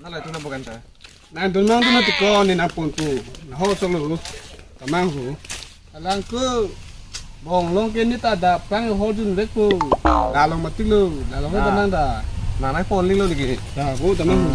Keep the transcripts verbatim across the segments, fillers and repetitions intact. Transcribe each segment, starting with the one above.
Nalai tuna bukan ta. Nangdun mang tuna tiko, ne nangponpo. Naho solo. Tamang hu. Alang ke Bonglong ke ne ta dak plang hor dunvekpo. Dalong mati lo. Dalong ke tamang da. Nanai pon ling lo diki. Da, bo tamang hu.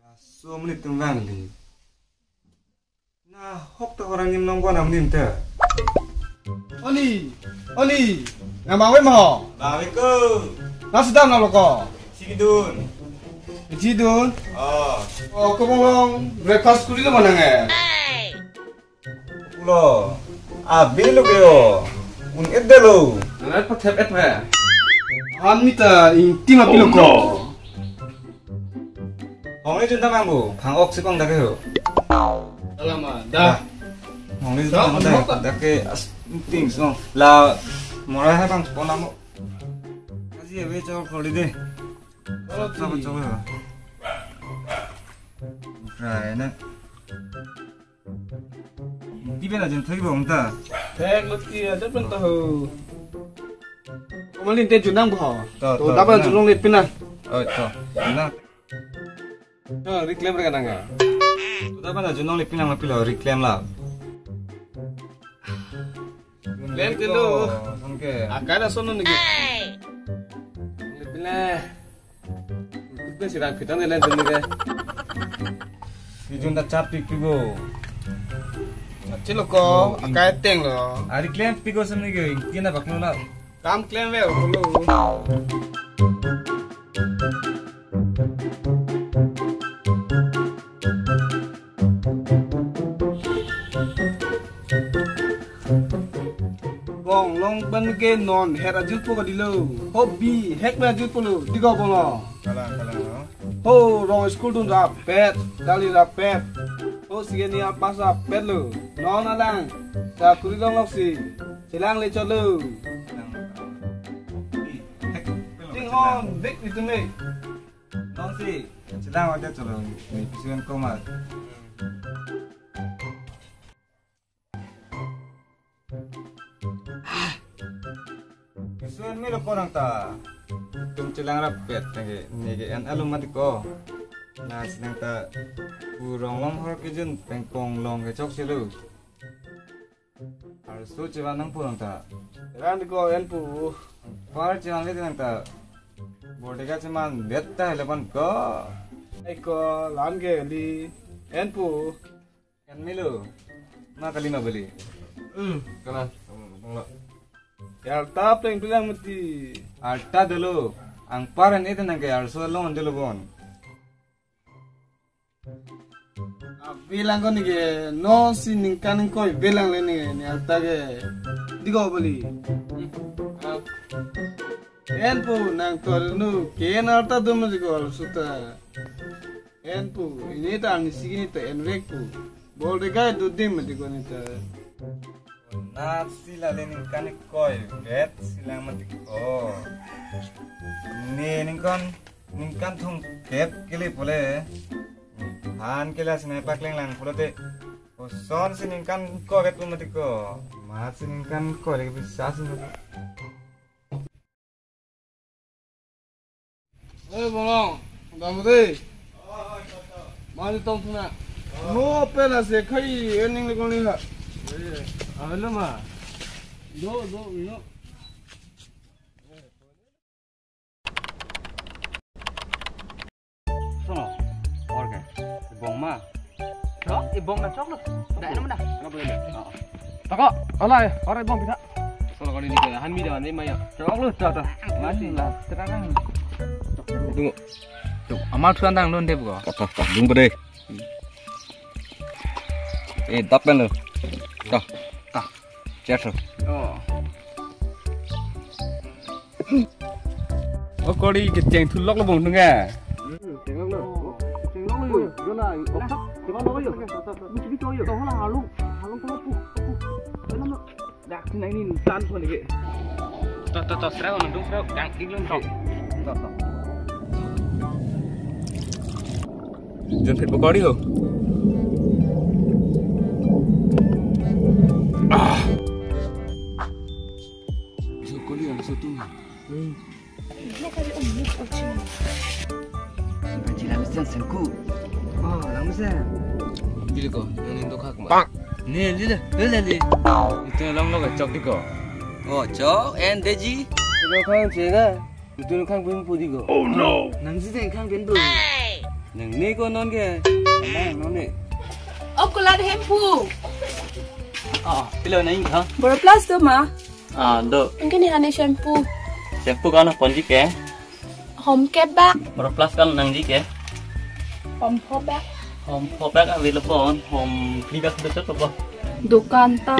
Laso amonit atum vangli. Na hok ta orang nim nongbon amonit ta. Oni, oni, nang bang ave ma ho? Bang ave ko. Nang sedang nang lo ko? Chidun. Chidun? Oh. Oh, ko Bonglong breakfast kuri lo ma nang eh? Lo. Abi lo ke yo. Un-et det lo. Nang et pathep et pa. An mita ingti ma pi lo ko. Hongli jun ta mang bu, phang-ok si pang dak ke ho. Alama, da. Hongli jun ta mang dak, dak ke as things no. La morai hai pang pon amo. Kaji ave chok holiday. Chok chok chok. Rai na. Di pen ajin thek bong ta. Thek lo ti ada pen tahu. Komalin te junang bo. To, to, to, dapat junang. Junang le pinang. Oh, to. Junang. To, reclaim rega nang ya. To, dapat junang le pinang ma pi lo reclaim la. Claim ke lo. Oke. Akai na sono niki. Le pinang. Ipe sirang phitang ne len tuni ke. Ijun ta chap pik pik bo. Chilo ko, akai teng lo. Ari claim pik ko sini ke, kina bak lo la. Kam claim ve ko lo. Bonglong pen ke non het ajutpo kali lo. Hobi hek me ajutpo lo. Di ko Bonglong. Kalang, kalang, no? Ho, rong school dun rapet, dali rapet. Ho, sigen ni apas rapet lo. Non alang. Sakuri longlok si. Chelang le chot lo. Kalang, kalang. Ih, hek, pelo. Ting kalang. On, big itu me. Non si, chelang aja chot lo. Ni pisuan komat. Sun milo ko nang ta. Tum chelang rapet neke, neke en alum mati ko. Na si nang ta. Pu rong long hor kejun pengpong long ke chok si lo. Arso chevan nangpo nang ta. Ran ko en pu. Par chevan le nang ta. Bordeka cheman det ta hele pan ko. Ai ko lan ke li en pu. Kan milo. Ma kali ma beli. Hmm, kalang. Bang lo. Arta pleng pleng mati. Arta dolo. Angpar an ete nang ke arso long dolo bon. Abi lang ko neke non si ningkan ingkoi belang le neke ni arta ke. Di ko beli. Hmm. En pu nang tor nu ke en arta dum di ko arso ta. En pu, ini ta ang isi ini ta envek pu. Bordeka dudim mati ko ini ta. Na si la le ningkan ingkoi vet si lang mati ko. Ne ningkan, ningkan thomkep kele pule. Han kele si nai pakleng lang pulote. Koson si ningkan ingkoi vet pu mati ko. Mat si ningkan ingkoi le bisa si mati. Eh, Bonglong, dam dei. Mari tong tuna. No, pela se khai ening le kong le ha. Ah, lo ma. Do, do, no. Sono, orke, bong ma. Chok, ibong na chok lo. Dai naman na. Ano ba yun? Oo. Tako, alai, orai bong pita. Sono kali ni kaya, han mi dawan ni maya. Chok lo, chok, chok. Mati. Terang. Dungo. Tuh, amal tuan tang lon dep ko. Tako, tako, dungo deh. Eh, dap kan lo. Tako. Tako. Cheers. Oh. Oh, kori kecheng thulok lo bong nunga. Hmm, chenglok lo. Oh, chenglok lo. Toyo. Toyo. Toyo. Toyo. Toyo. Dak sini ini tan pun lagi. Toh, toh, toh, serau, nandung serau, kang iklan toh. Toh, toh. Jun phit pakori ho. Ah. Bisa kori yang satu. Hmm. Bagi langmesen sengku. Oh, langmesen. Bili ko, nang indo khak ma. Ne, lile, lile, lile. Itu long lo chok di ko. Oh, chok, and Deji. Itu khang chega. Itu khang pun pudi ko. Oh no. Nang si khang pun pudi. Nang ne ko non ke. Nang non ne. Oh, kulat hempu. Oh, pilo nang ha. Boro plus do ma. Ah, do. Angke ne hane shampoo. Shampoo kan ponji ke? Hom kebak. Boro plus kan nangji ke? Hom phobak. Hom phobak available, hom phibak do chot bo. Dukan ta.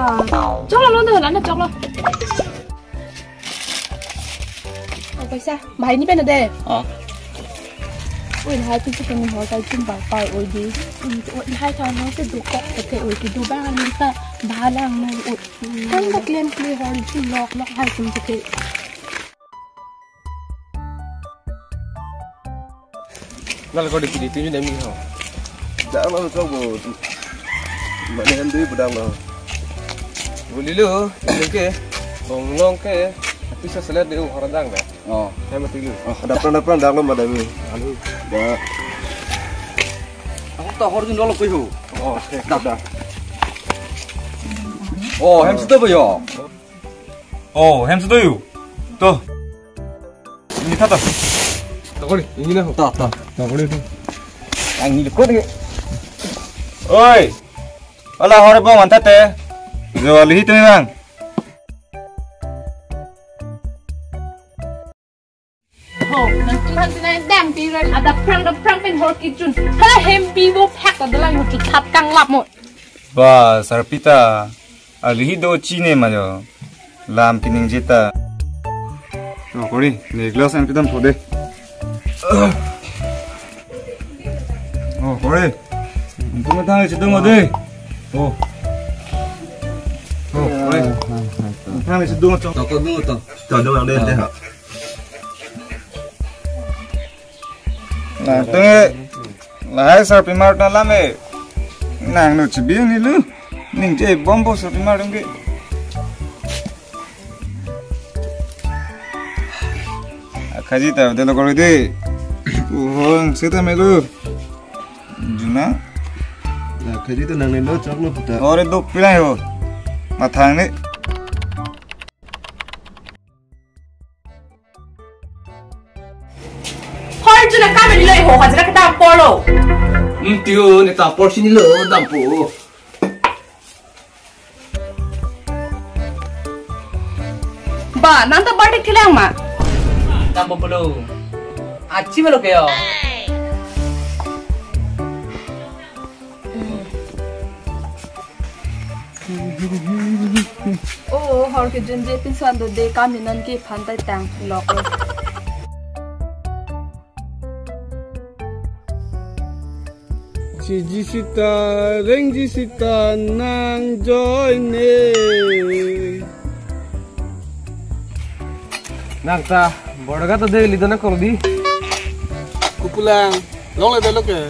Choklo lo do lana choklo. Oh, paisa. Bahai ni pen de. Ah. Ui, hai tu chicken ni hor kai chum bai pai oi di. Ui, hai kan no se dukok ke oi ki du bang ni ta balang no oi. Kan ba klem kli hor ju lok lok hai tum ke. Nal ko di kidi tu ni demi ho. Dak lo to bo. Mane han dui budang lo. Buli lo, ini ke. Long long ke. Tapi sa selet di hor dang da. Oh. Hai mati lu. Oh, ada pran ada pran dak lo madami. Alu. Da. Aku tak hor dun dolo kuyu. Oh, oke. Dah. Dah. Oh, hem situ apa ya? Oh, hem situ yuk. Tuh. Ini kata. Tak boleh. Ini dah. Tak, tak. Tak boleh tu. Yang ini lekut ni. Oi. Ala hore bong antate. Jo alihi tu bang. Ho, nangtum han sinai dam pi ran ada prang ada prang pen hor kijun. Hala hem pi bo phak ta dalang ho chu that kang lap mo. Ba, sarpi ta. Alihi do chine ma jo. Lam kiningje ta. Oh, kori, ne glass an kedam thode. Oh, kori. Nangtum thang si dong de. Oh. Oh, kori. Thang si dong chok. Toko dong to. To dong de ha. Nangtum lahai sarpimar ta lame. Nang no chibi ni lu. Ningje bombo sarpimar dong ke. Akhaji ta de lo kori de. Uhong seta melu. Juna. Akhaji ta nang ne lo chok lo puta. Ore do pilai ho. Mathang ni. Hor juna kami nilo ho hajra kedam polo. Hmm, tio ne ta por sini lo dampo. Ba, nang ta birthday kelang ma? Dampo polo. Achi malo ke yo. Oh, hor kijunje pinso an do de kami non ke phan tai tang lok lo. Chiji sita, rengji sita, nang joine. Nang ta, borga to de lido na kong di. Kupulang, long le dalo ke.